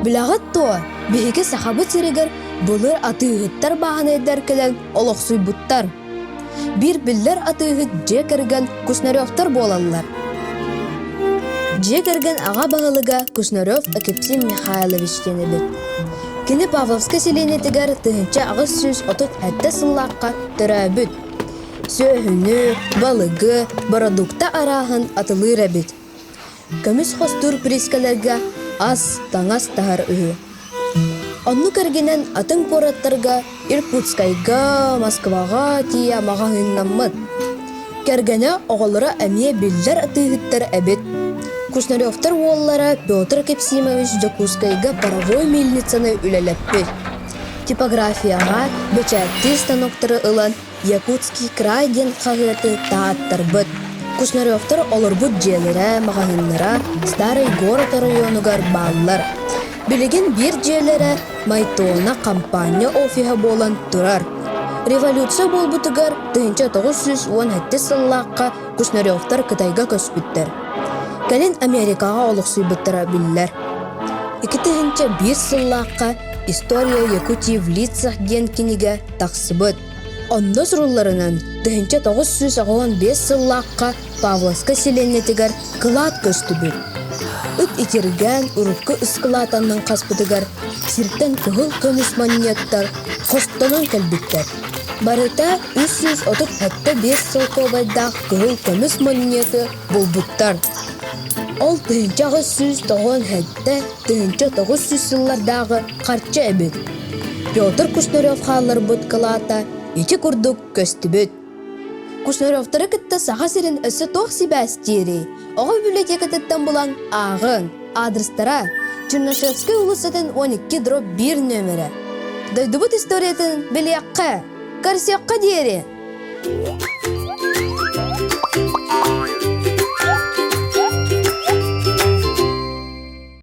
Билэҕит дуо, биһиги Сахабыт сиригэр былыр атыыһыттар бааһынайдар кэлэн олохсуйбуттар. Биир биллэр атыыһыт дьиэ кэргэн Кушнаревтар буолаллар. Дьиэ кэргэн аҕа баһылыга Кушнарев Акипсим Михайлович диэн эбит. Кини Павловскай сэлиэнньэтигэр 1837 сыллаахха төрөөбүт. Сүөһүнү, балыгы, бородуукта арааһын атылыыр эбит. Көмүс хостуур приискэлэргэ ас, таҥас таһар үһү. Оннук эргинэн атын куораттарга Иркутскайга, Москваҕа тиийэ маҕаһыыннаммыт. Кэргэнэ оҕолоро эмиэ биллэр атыыһыттар эбит. Кушнаревтар уоллара Петр Кепсимович Дьокуускайга паровой мельницаны үлэлэппит. Типографияҕа бэчээттиир станоктары ылан Якутский край диэн хаһыаты таһааттарбыт. Кушнаревтар олорбут дьиэлэрэ, маҕаһыыннара Старый город оройуонугар бааллар. Билигин биир дьиэлэрэ Майтона хампаанньа офиһа буолан турар. Революция буолбутугар 1917 сыллаахха Кушнаревтар Кытайга көспүттэр. Кэлин Америкаҕа олохсуйбуттара биллэр. 2001 сыллаахха «История Якутии в лицах» диэн кинигэ тахсыбыт. Онно сурулларынан, 1985 сыллаахха Павловскай сэлиэнньэтигэр кылаат көстүбүт. Ыт итиргээн урукку ыскылаат аннын хаспытыгар сиртэн кыһыл көмүс манньыаттар хостонон кэлбиттэр. Барыта 335 солкуобайдаах кыһыл көмүс манньыаты булбуттар. Ол 1897 1900 сыллардааҕы харчы эбит. Петр Кушнарев хаалларбыт кылаата ити курдук көстүбүт. Кушнаревтары кытта Саха сирин өссө туох сибээстиирий? Оҕо библиотекатыттан булан ааҕыҥ. Адрестара Чернышевскай уулуссатын 12 дробь 1 нүөмэрэ. Дойдубут историятын билиэххэ, көрсүөххэ диэри!